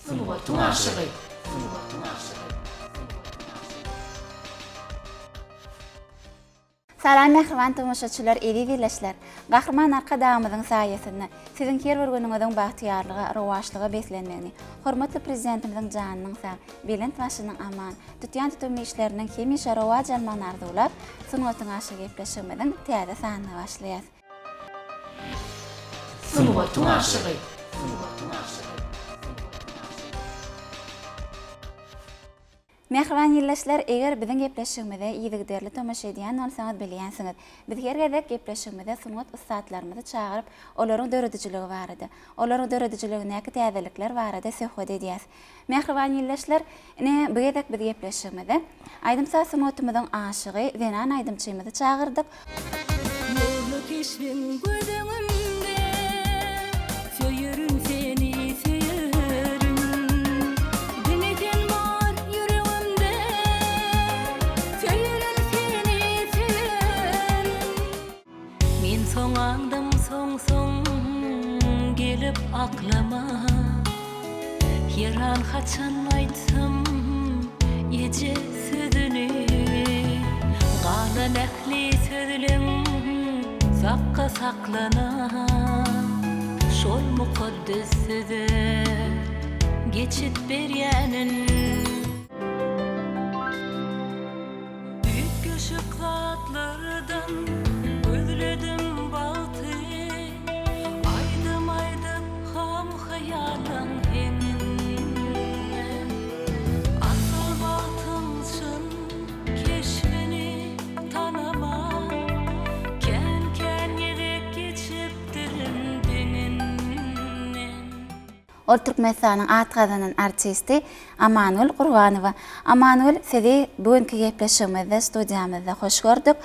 Sungatyň aşygy. Sungatyň aşygy. Salam mähriban tomaşaçylar, eziz ildeşler! Gahryman Arkadagymyzyň saýasynda siziň her bir günüňiziň bagtyýarlyga, rowaçlyga beslenmegini, hormatly Prezidentimiziň janynyň sag, belent başynyň aman, tutýan tutumly işleriniň hemişe rowaç almagyny arzuwlap, Sungatyň aşygy gepleşigimiziň täze sanyna başlaýas. Sungatyň aşygy. Sungatyň aşygy. Mähriban ildeşler, eger biziň gepleşigimize yzygiderli tomaşa edýän bolsaňyz bilýänsiňiz, biz her gezek gepleşigimize sungat ussatlarymyzy çagyryp, olaryň döredijiligi barada, olaryň döredijiligindäki täzelikler barada söhbet edýäs. Mähriban ildeşler, ine, bu gezek biz gepleşigimize aýdym-saz sungatymyzyň aşygy, zenan aýdymçymyzy çagyrdyk. Nurly keşbiň göz öňümde, Söýerin seni, söýerin. Diňe sen bar ýüregimde, Söýerin seni, söýerin. Men soň aňdym soň-soň gelip aklyma, Her an haçan aýtsam eje sözüni, Galan ähli sözleň sakga saklanan, Şol mukaddes söze geçit berýänin. Üýtgeşik zatlardan gözledim bagty, Aýdym aýdyp ham-hyýalyň heňinde. Asyl bagtyň çyn keşbini tanaman, Kän-kän gezek geçipdirin deňinden. Ol Türkmenistanyň at gazanan artisti Amangül Gurbanowa. Amangül, sizi bu günki gepleşigimizde, studiýamyzda hoş gördük.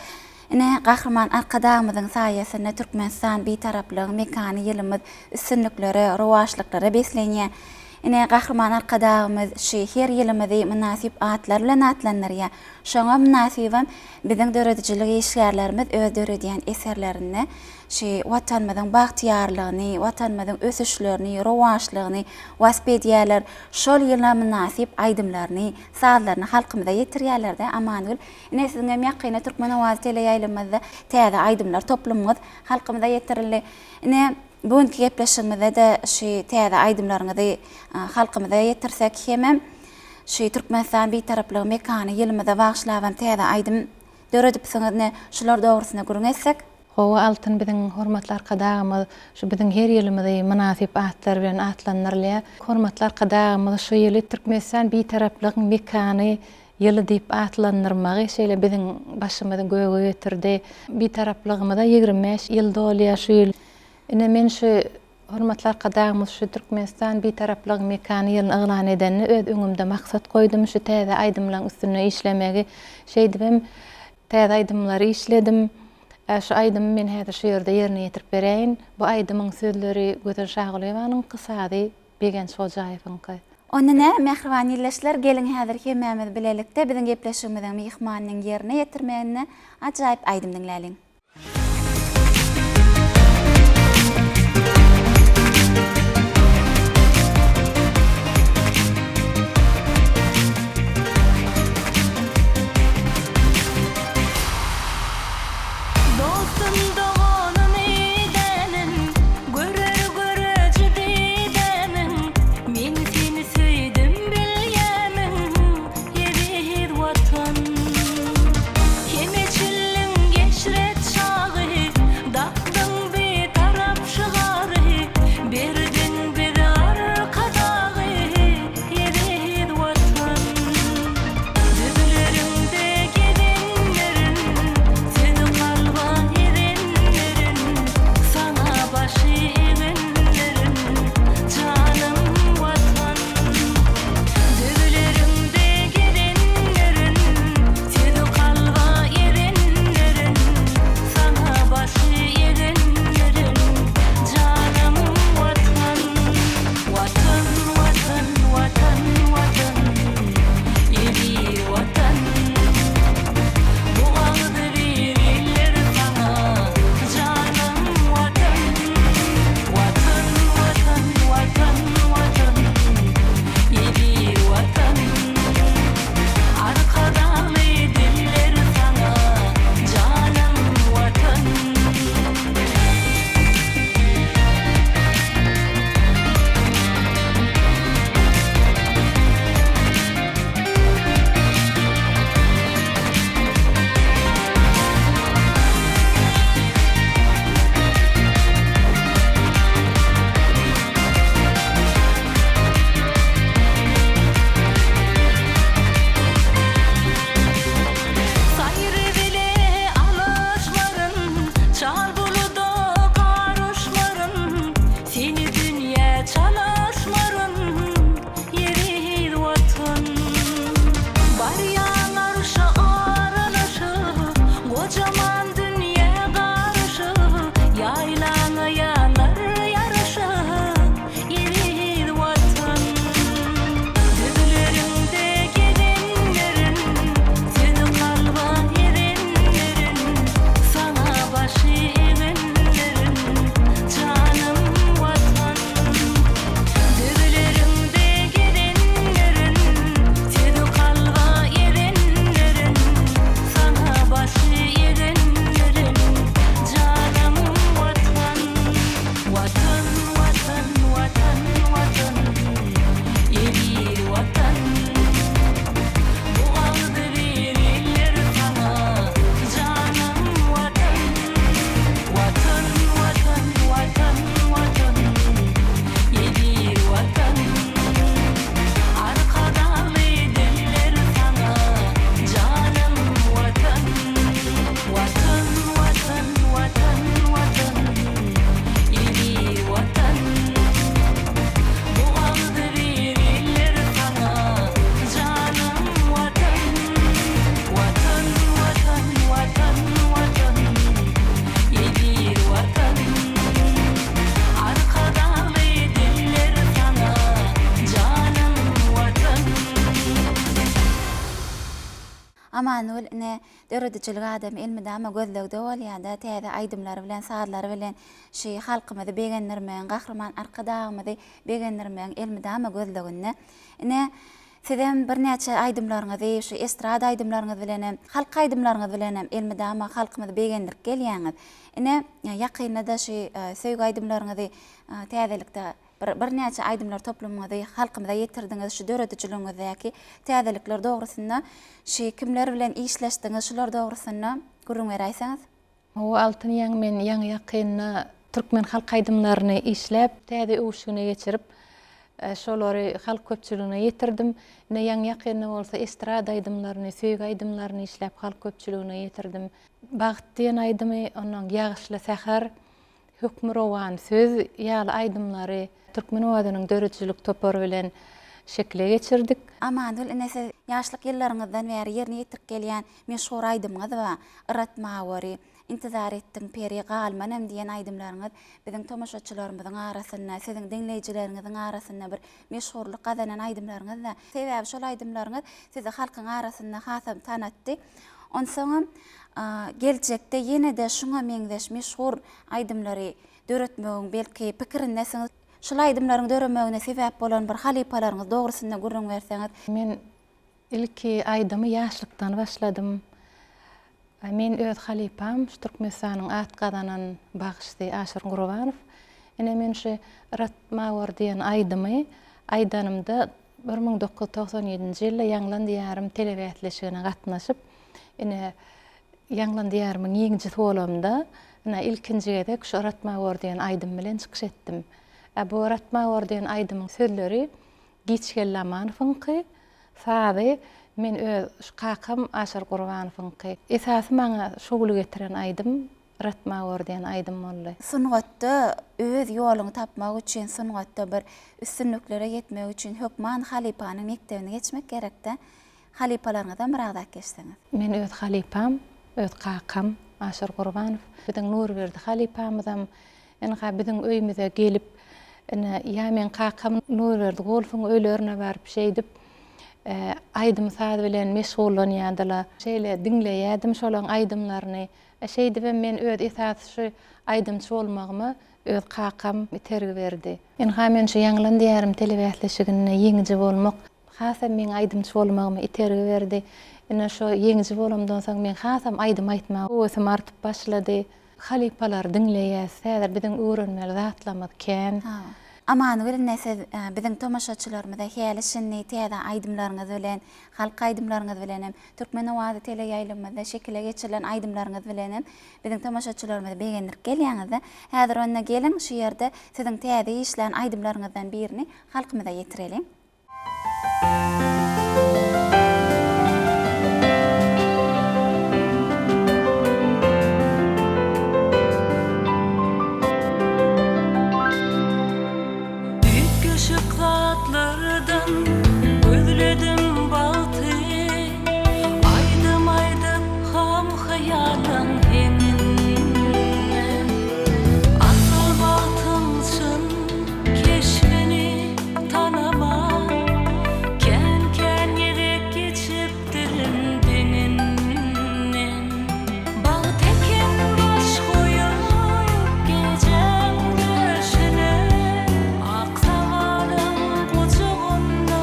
Ine, Gahryman Arkadagymyzyň saýasynda Türkmenistan Bitaraplygyň mekany ýylymyz üstünliklere, rowaçlyklara beslenýär. Ine, Gahryman Arkadagymyz şu her ýylymyzy mynasyp atlar bilen atlandyrýar. Şoňa mynasybam biziň döredijilik işgärlerimiz öz döredýän eserlerinde Şu Watanymyzyň bagtyýarlygyny, Watanymyzyň ösüşlerini, rowaçlygyny wasp edýärler. Şol ýyla mynasyp aýdymlaryny, sazlaryny halkymyza ýetirýärler-dä, Amangül. Ine, siziň hem ýakynda Türkmen owazy teleýaýlymymyzda täze aýdymlar toplumyňyz halkymyza ýetirildi. Ine, bu günki gepleşigimizde-de şu täze aýdymlaryňyzy halkymyza ýetirsek hemem şu Türkmenistan Bitaraplygy mekany ýylymyza bagyşlabam täze aýdym döredipsiňiz. Ine, şular dogrusynda gürrüň etsek. Hawa Altyn biziň Hormatly Arkadagymyz şu biziň her ýylymyzy mynasyp atlar bilen atlandyrylýar. Hormatly Arkadagymyz şu ýyly Türkmenistan Bitaraplygyň mekany ýyly diýip atlandyrmagy şeýle biziň başymyzy göge getirdi. Bitaraplygymyza 25 ýyl dolýar şu ýyl. Ine men şu Hormatly Arkadagymyz şu Türkmenistan Bitaraplygyň mekany ýylyny yglan edende öz öňümde maksat goýdum şu täze aýdymlaryň üstünde işlemegi. Şeýdibem Täze aýdymlary işledim. Şu aýdymy men häzir şu ýerde ýerine ýetirip beräýin. Bu aýdymyň sözleri Gözel Şagulyýewanyňky, sazy Begenç Hojaýewiňki. Onda näme, mähriban ildeşler, geliň häzir hemmämiz bilelikde biziň gepleşigimiziň myhmanynyň ýerine ýetirmeginde ajaýyp aýdym diňläliň. Dostum doganym idänim, Görer göreji didämiň, Men seni söýdüm bilýämiň, Eziz Watan. Hem eçildiň eşret. Amangül ine döredijilik adamy elmydama gözlegde bolýada täze aýdymlary bilen sazlary bilen şy halkymyzy begendirmegiň Gahryman Arkadagymyzy begendirmegiň elmydama gözleginde. Ine sizem birnäçe aýdymlaryňyzy şu estrada aýdymlaryňyz bilenem halk aýdymlaryňyz bilenem elmydama halkymyzy begendirip gelýäňiz. Ine ýakynda-da şu söýgi aýdymlaryňyzy täzelikde Bir birnäçe aýdymlar toplumyňyzy halkymyza ýetirdiňiz şu döredijiligiňizdäki täzelikler dogrusynda şy kimler bilen işleşdiňiz şular dogrusynda gürrüň beräýseňiz. Hawa Altyn ýaňy men ýaňy ýakynda türkmen halk aýdymlaryny işläp täze öwüşgine geçirip şolary halk köpçüligine ýetirdim. Ine ýaňy ýakynda bolsa estrada aýdymlaryny söýgi aýdymlaryny işläp halk köpçüligine ýetirdim. Bagt diýen aýdymy ondan Ýagyşly säher Hökmürowan söz ýaly aýdymlary Türkmen owazynyň döredijilik topary bilen şekile geçirdik. Amangül ine siz ýaşlyk ýyllaryňyzdan bäri ýerine ýetirip gelýän meşhur aýdymyňyz bar, Yrat mawary, Intizar etdiň peri, Galmanam diýen aýdymlaryňyz biziň tomaşaçylarymyzyň arasynda, siziň diňleýjileriňiziň arasynda bir meşhurlyk gazanan aýdymlaryňyz-da. Sebäbi şol aýdymlaryňyz sizi halkyň arasynda hasam tanatdy. Onsoňam geljekde ýene-de şuňa meňzeş meşhur aýdymlary döretmegiň belki pikirindesiňiz. Şul aýdymlaryň döremegine sebäp bolan bir halypalaryňyz dogrusynda gürrüň berseňiz. Men ilki aýdymy ýaşlykdan başladym. Men öz halypam şu Türkmenistanyň at gazanan bagşysy Aşyr Gurbanow. Ine men şu Yrat mawar diýen aýdymy aýdanymda 1997-nji ýylda Ýaňlan diýarym telebäsleşigine gatnaşyp, ine, Ýaňlan diýarymyň ýeňijisi bolamda, ine, ilkinji gezek şu Yratma gör diýen aýdym bilen çykyş etdim. Ä bu Yratma gör diýen aýdymyň sözleri Giçgeldi Amanowyňky, sazy men öz şu kakam Aşyr Gurbanowyňky. Esasy maňa şowly getiren aýdym Yratma gör diýen aýdym boldy. Sungatda öz ýoluňy tapmak üçin, sungatda bir üstünliklere ýetmek üçin hökman halypanyň mekdebini geçmek gerekdä. Halypalaryňyzdan bir agzap geçseňiz. Men öz halypam, öz kakam Aşyr Gurbanow. Biziň Nurberdi halypamyzam ynha biziň öýümize gelip, ine, ýa meň kakam Nurberdi Golowyň öýlerine baryp şeýdip, aýdym-saz bilen meşgullanýardylar. Şeýle diňleýärdim şolaň aýdymlaryny. Şeýdibem men öz esasy şu aýdymçy bolmagyma öz kakam itergi berdi. Ynha men şu Ýaňlan diýarym telebäsleşiginde ýeňiji bolmak hasam meň aýdymçy bolmagyma itergi berdi. Ine şo ýeňiji bolamdan soň meň hasam aýdym aýtmaga höwesim artyp başlady. Halypalary diňleýäs. Häzir biziň öwrenmeli zatlarymyz kän. Amangül ine siz biziň tomaşaçylarymyza häli-şindi täze aýdymlaryňyz bilen, halk aýdymlaryňyz bilenem, Türkmen owazy teleýaýlymymyzda şekile geçirilen aýdymlaryňyz bilenem biziň tomaşaçylarymyzy begendirip gelýäňiz-de. Häzir onda geliň şu ýerde siziň täze işlän aýdymlaryňyzdan birini halkymyza ýetireliň. Üýtgeşik zatlardan gözledim bagty, Aýdym aýdyp ham-hyýalyň heňinde. Asyl bagtyň çyn keşbini tanaman, Kän-kän gezek geçipdirin deňinden. Bagt eken baş goýup gijäň döşüne, Ak sagalyň gujagynda.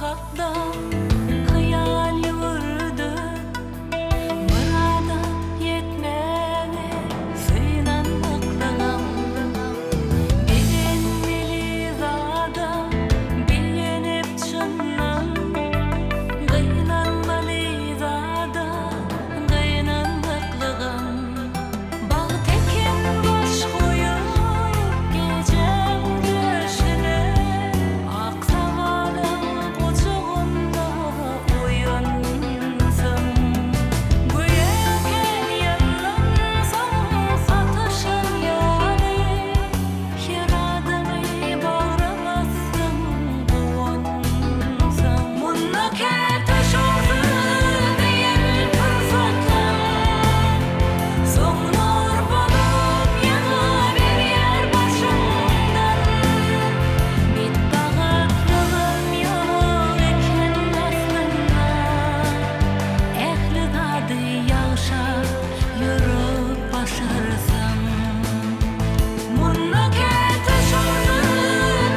hakda hyýal ýüwürdip, Myrada ýetmäge synanmaklygam. Begenmeli zada begenip çyndan, Gynanmaly zada gynanmaklygam. Bagt eken baş goýup gijäň döşüne, Ak sabanyň gujagynda oýansaň. Göýäkä ýyllansaň sataşan ýaly, Her adamy bagra bassaň guwansaň. Munda käte şowsuz diýen pursatlaň, Soň nur bolup ýagyberýär başyňdan. Betbagtlygam ýok eken aslynda, Ähli zady ýagşa ýörüp başarsaň. Munda käte şowsuz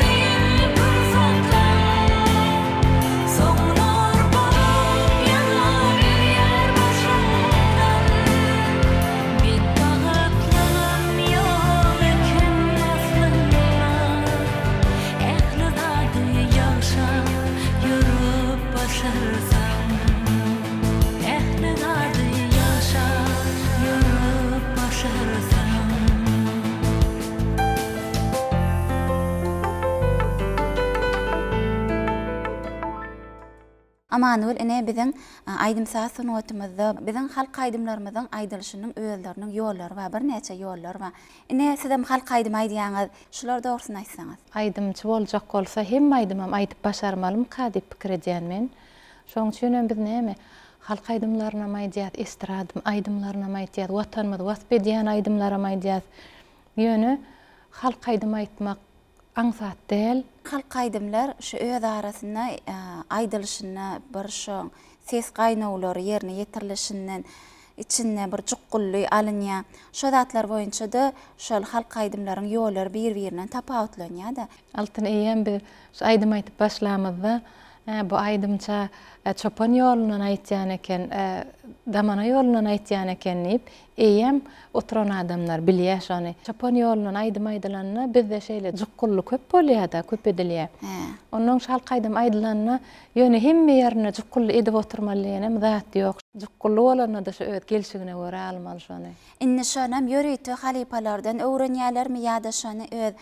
diýen pursatlaň, Soň nur bolup ýagyberýär başyňdan. Betbagtlygam ýok eken aslynda, Ähli zady ýagşa ýörüp başarsaň. Ähli zady ýagşa ýörüp başarsaň. Amangül ine biziň aýdym-saz sungatymyzda biziň halk aýdymlarymyzyň aýdylyşynyň özleriniň ýollary bar, birnäçe ýollar bar. Ine sizem halk aýdym aýdýaňyz, şular dogrusyny aýtsaňyz. Aýdymçy boljak bolsa hemme aýdymam aýdyp başarmalymyka diýip pikir edýän men. Şoň üçinem biz näme, halk aýdymlarynam aýdýas, estrada aýdymlarynam aýdýas, Watanymyzy wasp edýän aýdymlaram aýdýas. Ýöne halk aýdym aýtmak aňsat däl. Halk aýdymlar şu öz arasynda aýdylyşynda bir şoň ses gaýnawlary ýerine ýetirilişinden içinde bir jukgully alynýar. Şo zatlar boýunça-da şol halk aýdymlaryň ýollary bir-birinden tapawutlanýar-da. Altyn eýýäm biz şu aýdym aýdyp başlamyzda, Hä, bu aýdymça çopan ýolundan aýtýan eken, damana ýolundan aýtýan eken diýip, eýýäm oturan adamlar bilýär şony. Çopan ýolundan aýdym aýdylanda bizde şeýle jukgully köp bolýar-da, köp edilýär. Onnoň şu halk aýdym aýdylanda ýöne hemme ýerinde jukgully edip oturmaly diýenem zat ýok. Jukgully bolanda-da şu öz gelşigine görä almaly şony. Indi şonam ýörite halypalardan öwrenýärlermi ýa-da şony öz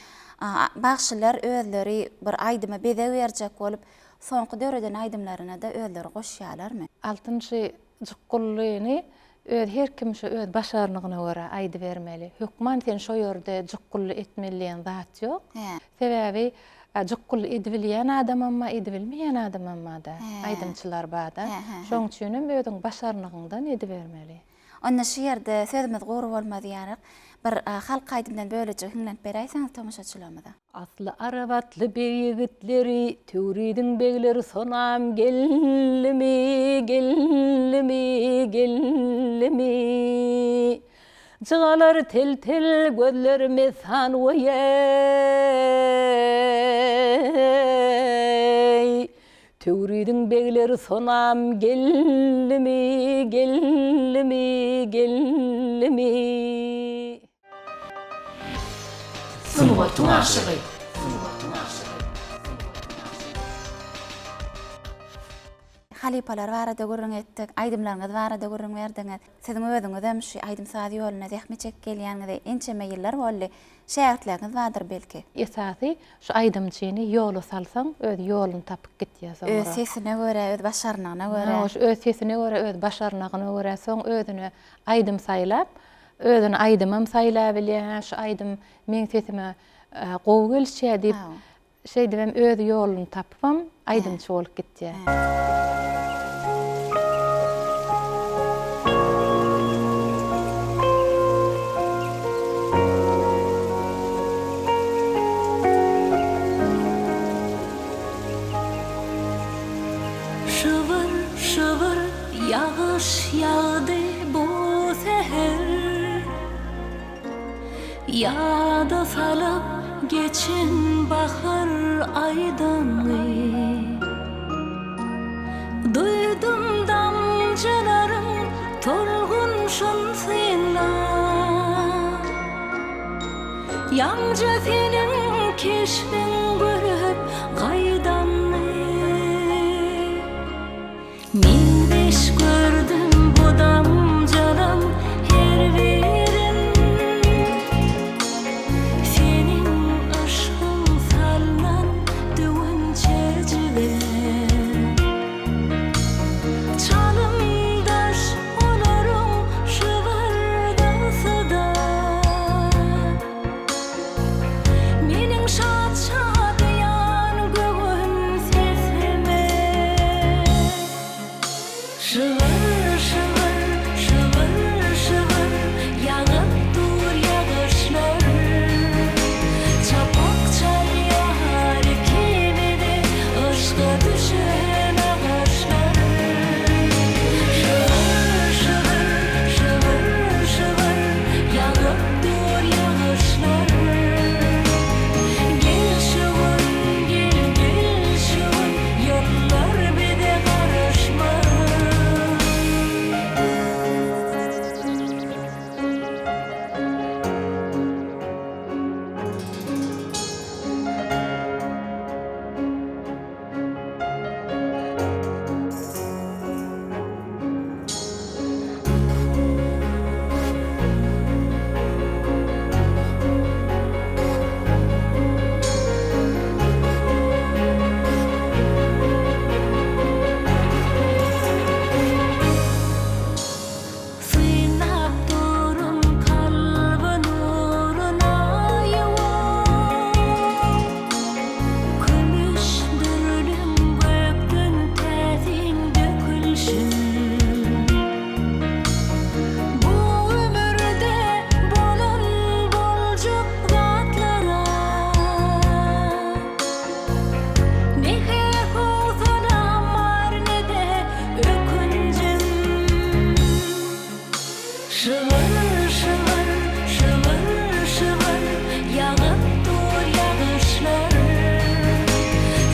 bagşylar özleri bir aýdyma bezeg berjek bolup soňky döreden aýdymlaryna-da özleri goşýarlarmy? Altynjy jukgullyny öz her kim şu öz başarnygyna görä aýdybermeli. Hökman sen şo ýerde jukgully etmeli diýen zat ýok. Sebäbi jukgully edibilýän adamam bar, edibilmeýän adamam bar-da. Aýdymçylar bar-da. Şoň üçinem özüň başarnygyňdan edibermeli. Onda şu ýerde sözümiz gury bolmaz ýalyk, bir halk aýdymdan bölejik hiňlenip beräýseňiz tomaşaçylarymyza. Asly arap atly beg ýigitleri, Töwriziň begleri sonam geldimi, geldimi, geldimi? Jygalary tel-tel, gözleri mesan weý-eý. Töwriziň begleri sonam geldimi, geldimi, geldimi? Sungatyň aşygy. Halypalar barada gürrüň etdik, aýdymlaryňyz barada gürrüň berdiňiz. Siziň özüňizem şu aýdym-saz ýolunda zähmet çekip gelýäniňize ençeme ýyllar boldy. Şägirtleriňiz bardyr belki? Esasy şu aýdymçyny ýola salsaň öz ýoluny tapyp gitýär soňra. Öz sesine görä, öz başarnygyna görä. Hawa, şu öz sesine görä, öz başarnygyna görä soň özüne aýdym saýlap, özüne aýdymam saýlabilýär, hä şu aýdym meň sesime gowy gelişýär diýip, Şeýdibem öz ýoluny tapybam aýdymçy bolup gitýär. Şybyr, şybyr ýagyş ýagdy bu säher. Ýada salyp geçen bahar aýdanňy. Ýaňja seniň keşbiň görüp gaýdanny. Meňzeş gördüm bu damjalam her birin. Seniň yşgyň salnan düwünçejige. Çalymdaş olaryň şybyrdysy-da. Meniň şat-şadyýan göwün sesime. Şybyr, şybyr, şybyr, şybyr, ýagyp dur ýagyşlar. Çapak çalýar ikimizi yşka düşen agaçlar. Şybyr, şybyr, şybyr, şybyr, ýagyp dur ýagyşlar. Gel şu gün, gel, gel şu gün, ýyllar bize garaşmaz. Synlap durun kalby nuruna ýuwan. Kümüş dürlüm gökden täsin dökülşin. Bu ömürde bolan boljak zatlara Ne-hä howsalam bar ne-de ökünjim. Şybyr, şybyr, şybyr, şybyr, ýagyp dur ýagyşlar.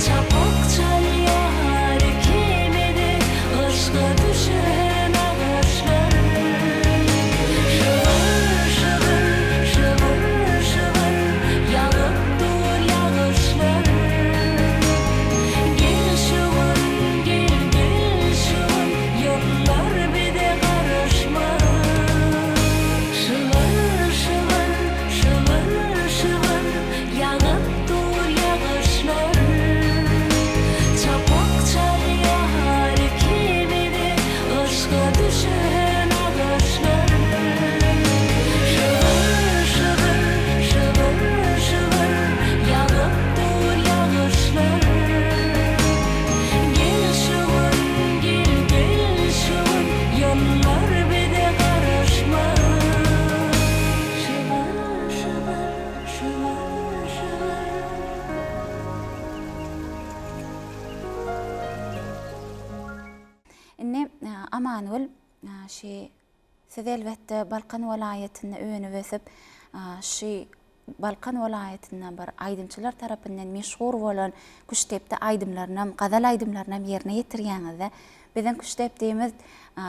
Çapak çalýar ikimizi yşga düşen agaçlar. Şybyr, şybyr, şybyr, şybyr, ýagyp dur ýagyşlar. Gel şu gün, gel, gel şu gün, ýyllar bize garaşmaz. Şybyr, şybyr, şybyr, şybyr, ýagyp dur ýagyşlar. Çapak çalýar ikimizi yşga düşen agaçlar. Şybyr, şybyr, şybyr, şybyr, ýagyp dur ýagyşlar. Gel şu gün, gel, gel şu gün, ýyllar bize garaşmaz. Şybyr, şybyr, şybyr, şybyr. Indi Amangül şi Siz elbetde Balkan welaýatynda önüp-ösüp, şu Balkan welaýatynda bir aýdymçylar tarapyndan meşhur bolan küştdepdi aýdymlarynam, gazal aýdymlarynam ýerine ýetirýäňiz-de. Biziň küştdepdimiz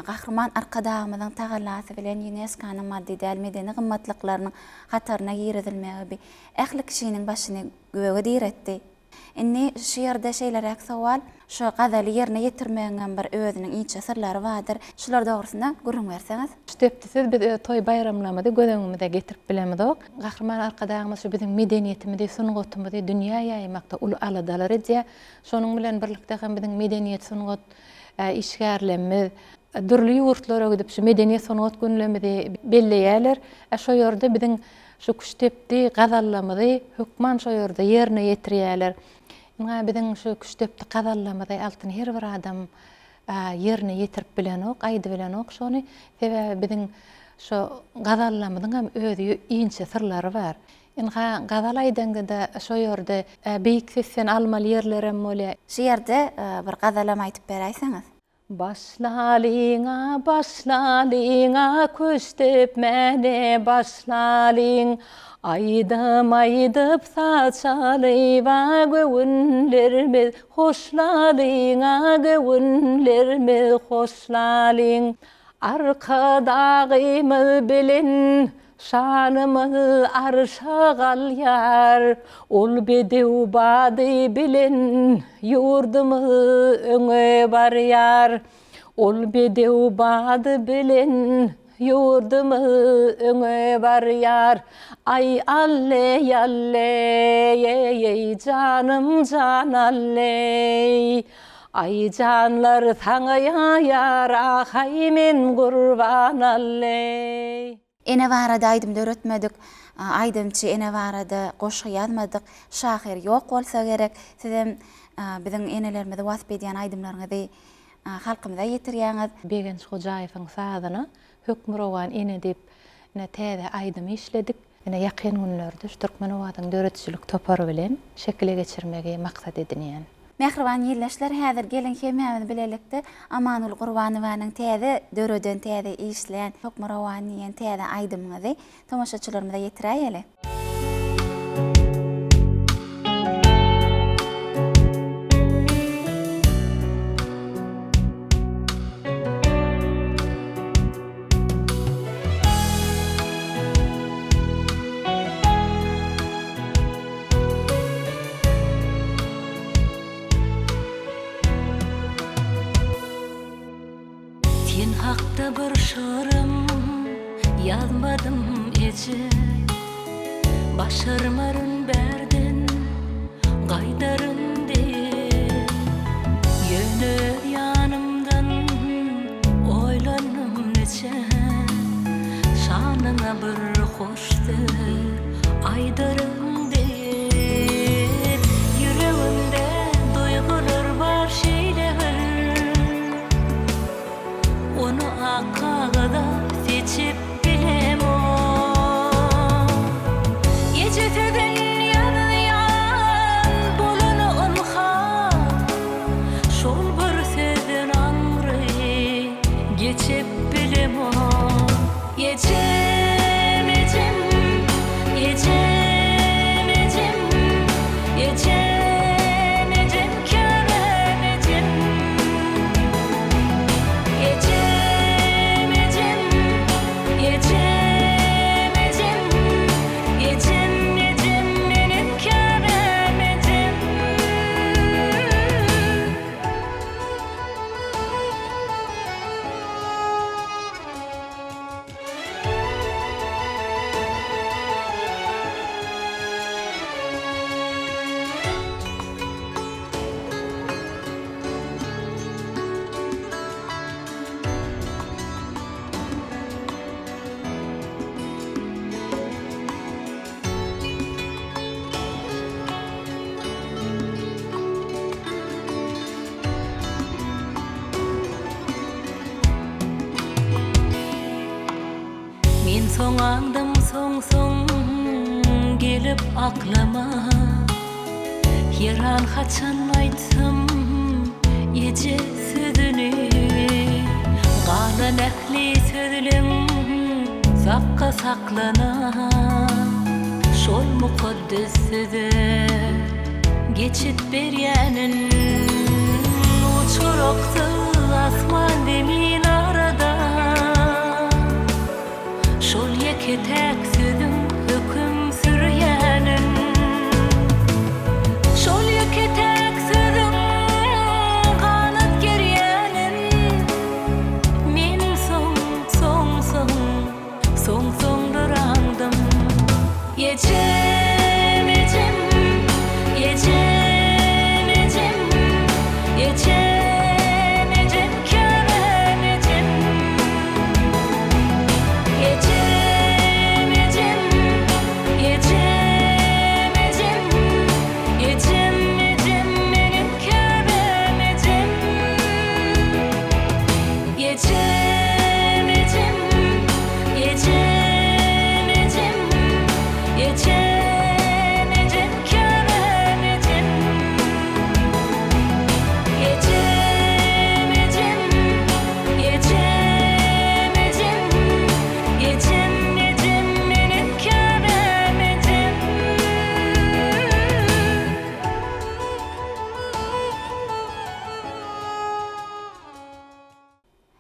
Gahryman Arkadagymyzyň tagallasy bilen ÝUNESKO-nyň maddy däl medeni gymmatlyklarynyň hataryna girizilmegi bi ähli kişiniň başyny göge diretdi. Indi şu ýerde şeýleräk sowal, şu gazaly ýerine ýetirmegiňem bir özüniň inçe syrlary bardyr. Şular dogrusynda gürrüň berseňiz. Şütepdisiz biz öz toý-baýramlarymyzy göz öňümize getirip bilemizok. Gahryman Arkadagymyz şu biziň medeniýetimizi, sungatymyzy dünýä ýaýmakda uly aladalar edýär. Şonuň bilen birlikde hem biziň medeniýet-sungat işgärlerimiz dürli ýurtlara gidip şu medeniýet-sungat günlerimizi belleýärler. Şo ýerde biziň Şu küştdepdi gazallamyzy hökman şo ýerde ýerine ýetirýärler. Ynha biziň şu küştdepdi gazallamyzy Altyn her bir adam ýerine ýetirip bilenok, aýdybilenok şony. Sebäbi biziň şo gazallamyzyň hem öz inçe syrlary bar. Ynha gazal aýdaňda-da şo ýerde beýik sesden almaly ýerlerem bolýar. Şu ýerde bir gazalam aýdyp beräýseňiz. Başlalyň-a, başlalyň-a, küştdepmäne başlalyň. Aýdym aýdyp, saz çalyb-a, göwünlerimiz hoşlalyň-a, göwünlerimiz hoşlalyň. Arkadagymyz bilen. Şanymyz arşa galýar, Ol bedew bady bilen ýurdumyz öňe barýar. Ol bedew bady bilen ýurdumyz öňe barýar. Aý alleý alleý janym jan alleý. Aý janlar saňa ýar ahaý men gurban alleý. Ene barada aýdym döretmedik, aýdymçy ene barada goşgy ýazmadyk şahyr ýok bolsa gerek. Sizem biziň enelerimizi wasp edýän aýdymlaryňyzy halkymyza ýetirýäňiz. Begenç Hojaýewiň sazyna Hökmürowan ene diýip ine täze aýdym işledik. Ine ýakyn günlerde şu Türkmenobadyň döredijilik topary bilen şekile geçirmegi maksat edinýän. Mähriban ildeşler häzir geliň hemmämiz bilelikde Amangül Gurbanowanyň täze döreden täze işlän Hökmürowan diýen täze aýdymyňyzy tomaşaçylarymyza ýetiräýeli. Sen hakda bir şygrym ýazmadym eje Başarmaryn bärden gaýdaryn diýip Ýöne öz ýanymdan oýlandym niçe Şanyňa bir hoş söz aýdaryn diýip Ýüregimde duýgular bar şeýle bir Ony ak kagyza seçip bilemok Eje sözün ýazýan bolany ynha Şol bir sözden aňry geçip bilemok Ejem, ejem, ejem, ejem, ejem, ejem, käbäm ejem. Ejem, ejem, ejem, ejem, ejem, ejem, meniň käbäm ejem. Men soň aňdym soň-soň gelip aklyma Her an haçan aýtsam eje sözüni Galan ähli sözleň sakga saklanan Şol mukaddes söze Geçit berýänin Uçuraksyz asman zemin arada Şol ýeke-täk sözüň höküm sürýänin Şol ýeke-täk sözüň ganat gerýänin Men soň, soň-soň Soň-soňlar aňdym. Ejem, ejem, ejem, ejem,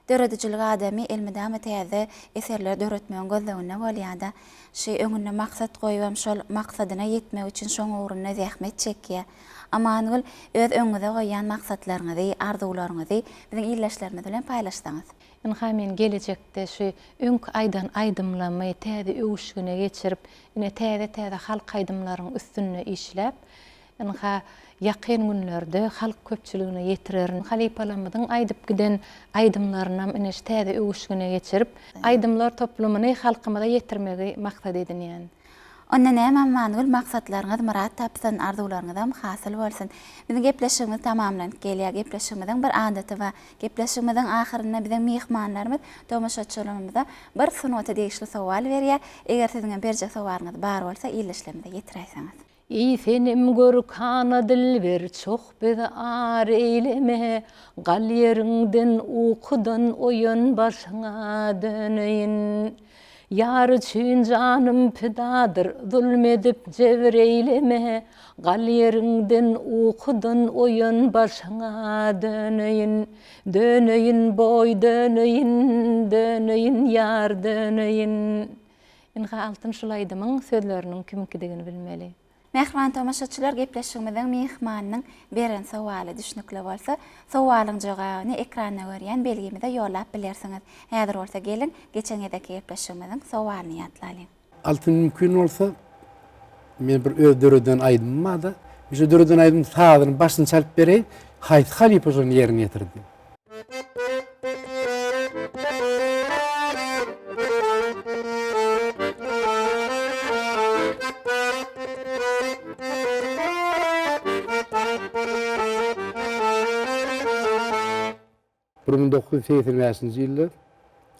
Döredijilik adamy elmydama täze eserleri döretmegiň gözleginde bolýar-da. Şu öňünde maksat goýubam şol maksadyna ýetmek üçin şoň ugrunda zähmet çekýär. Amangül, öz öňüňize goýýan maksatlaryňyzy, arzuwlaryňyzy biziň ildeşlerimiz bilen paýlaşsaňyz. Ynha men gelejekde şu öňki aýdan aýdymlamy täze öwüşgine geçirip, ine täze-täze halk aýdymlaryň üstünde işläp, ynha ýakyn günlerde halk köpçüligine ýetirerin. Halypalarymyzyň aýdyp giden aýdymlarynam ine şu täze öwüşgine geçirip, aýdymlar toplumyny halkymyza ýetirmegi maksat edinýän. Onda näme Amangül maksatlaryňyz myrat tapsyn, arzuwlaryňyzam hasyl bolsun. Biziň gepleşigimiz tamamlanyp gelýär. Gepleşigimiziň bir adaty bar. Gepleşigimiziň ahyrynda biziň myhmanlarymyz tomaşaçylarymyza bir sungata degişli sowal berýär. Eger siziňem berjek sowalyňyz bar bolsa ildeşlerimize ýetiräýseňiz. Eý senem görkana dilber çoh bizi ar eýleme, Gal ýeriňden ukudan oýan başyňa döneýin. Ýar üçin janym pidadyr, zulm edip jebir eýleme, Gal ýeriňden ukudan oýan başyňa döneýin. Döneýin boý döneýin, döneýin ýar döneýin. Ynha Altyn şul aýdymyň sözleriniň kimiňkidigini bilmeli. Mähriban tomaşaçylar gepleşigimiziň myhmanynyň beren sowaly düşnükli bolsa, sowalyň jogabyny ekranda görýän belgimize ýollap bilersiňiz. Häzir bolsa geliň, geçen gezekki gepleşigimiziň sowalyny ýatlalyň. Altyn mümkin bolsa men bir öz döreden aýdymym barda, men şu döreden aýdymyň sazyny başyny çalyp bereýin, haýsy halypa şony ýerine ýetirdi? 1985-nji ýylda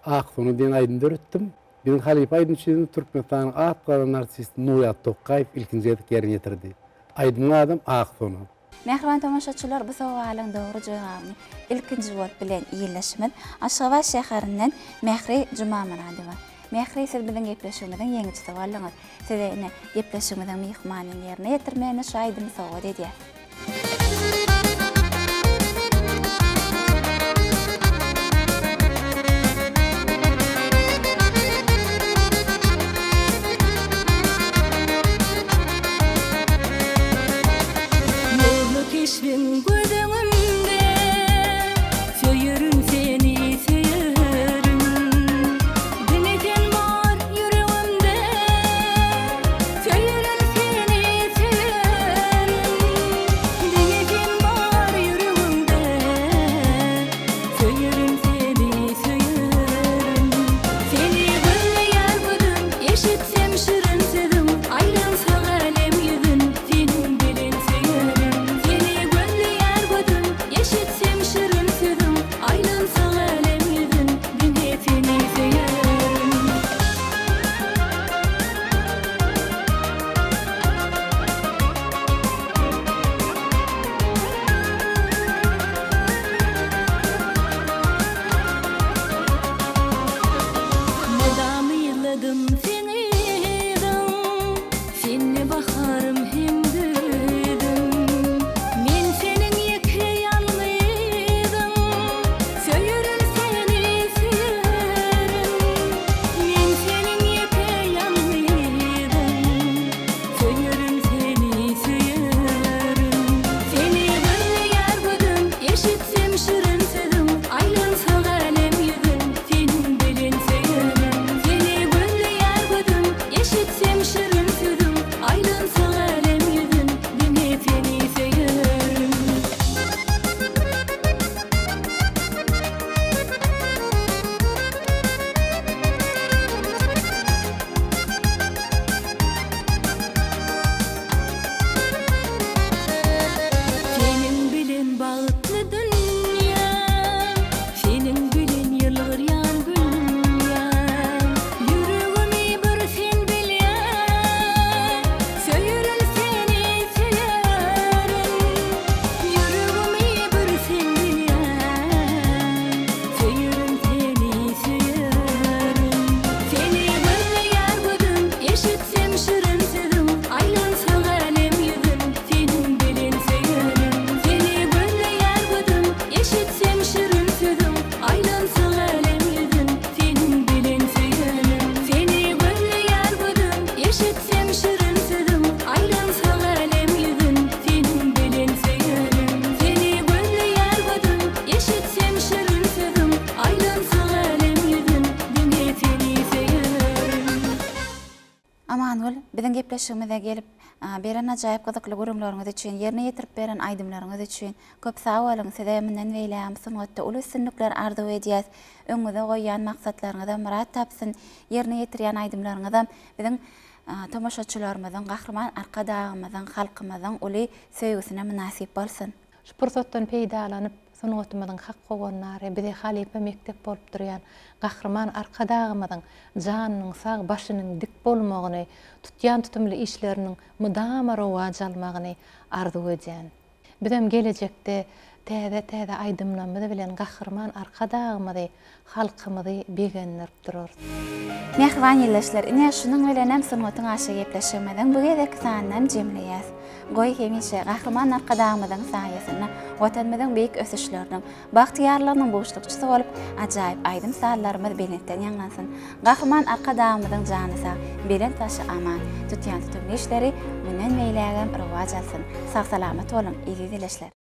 Ak sona diýen aýdym döretdim. Biziň halypa aýdymçymyz Türkmenistanyň at gazanan artisti Nurýaz Tokgaýew ilkinji gezek ýerine ýetirdi. Aýdymyň adam Ak sona. Mähriban tomaşaçylar bu sowalyň dogry jogabyny ilkinji bolup bilen ildeşimiz Aşgabat şäherinden Mähri Jumamyradowa. Mähri siz biziň gepleşigimiziň ýeňijisi bolduňyz. Size ine gepleşigimiziň myhmanynyň ýerine ýetirmeginde şu aýdymy sowgat edýäs. Nurly keşbiň göz öňümde, Söýerin seni, söýerin. Diňe sen bar ýüregimde, Söýerin seni, söýerin. Diňe sen bar ýüregimde, Söýerin seni, söýerin. Seni gözleýär gözüm, eşitsem şirin sözüň, Aýlansa älem ýüzün, seniň bilen söýerin. Seni gözleýär gözüm, eşitsem şirin sözüň, Aýlansa älem ýüzün, diňe seni söýerin. Mydam yzladym seň yzyň, Sende baharym hem güýzüm. Men seniň ýeke ýalňyzyň, Söýerin seni, söýerin. Men seniň ýeke ýalňyzyň, Söýerin seni, söýerin. Seni gözleýär gözüm, Eşitsem şirin sözüň, Aýlansa älem ýüzün, Seniň bilen söýerin. Seni gözleýär gözüm, Eşitsem şirin sözüň, Aýlansa älem ýüzün, Diňe seni söýerin. Seniň bilen bagtly dünýäm, Seniň. Amangül, biziň gepleşigimize gelip, beren ajaýyp gyzykly gürrüňleriňiz üçin, ýerine ýetirip beren aýdymlaryňyz üçin köp sag boluň! Size mundan beýlägem sungatda uly üstünlikler arzuw edýäs. Öňüňize goýýan maksatlaryňyzam myrat tapsyn, ýerine ýetirýän aýdymlaryňyzam biziň tomaşaçylarymyzyň, Gahryman Arkadagymyzyň, halkymyzyň uly söýgüsine mynasyp bolsun! Şu pursatdan peýdalanyp, sungatymyzyň hak howandary, bize halypa mekdep bolup durýan Gahryman Arkadagymyzyň janynyň sag, başynyň dik bolmagyny, tutýan tutumly işleriniň mydama rowaç almagyny arzuw edýän. Bizem gelejekde täze-täze aýdymlarymyz bilen Gahryman Arkadagymyzy, halkymyzy begendirip durarys. Mähriban ildeşler, ine, şunuň bilenem Sungatyň aşygy gepleşigimiziň bu gezekki sanynam jemleýäs. Goý, hemişe Gahryman Arkadagymyzyň saýasynda Watanymyzyň beýik ösüşleriniň, bagtyýarlygynyň buşlukçysy bolup, ajaýyp aýdym-sazlarymyz belentden ýaňlansyn! Gahryman Arkadagymyzyň jany sag, belent başy aman, tutýan tutumly işleri mundan beýlägem rowaç alsyn! Sag-salamat boluň, eziz ildeşler!